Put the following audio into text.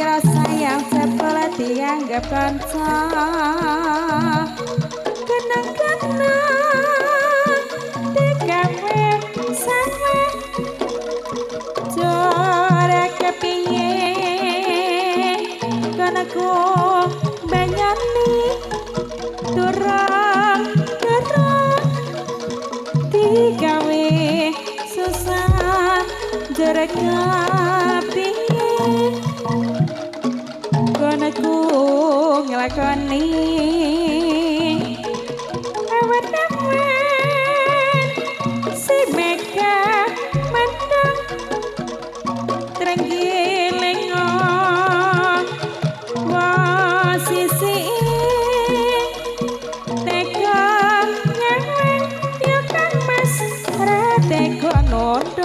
Pira sayang jebul dianggap kanca. Kenang-kenang digawe sawe jare kepiye konoku banyani turang turang digawe susah jare kepiye konoku nglakoni awan-awan si mega mendung trenggiling wa sisi tega nyewen ya Kang Mas ra tega nondo.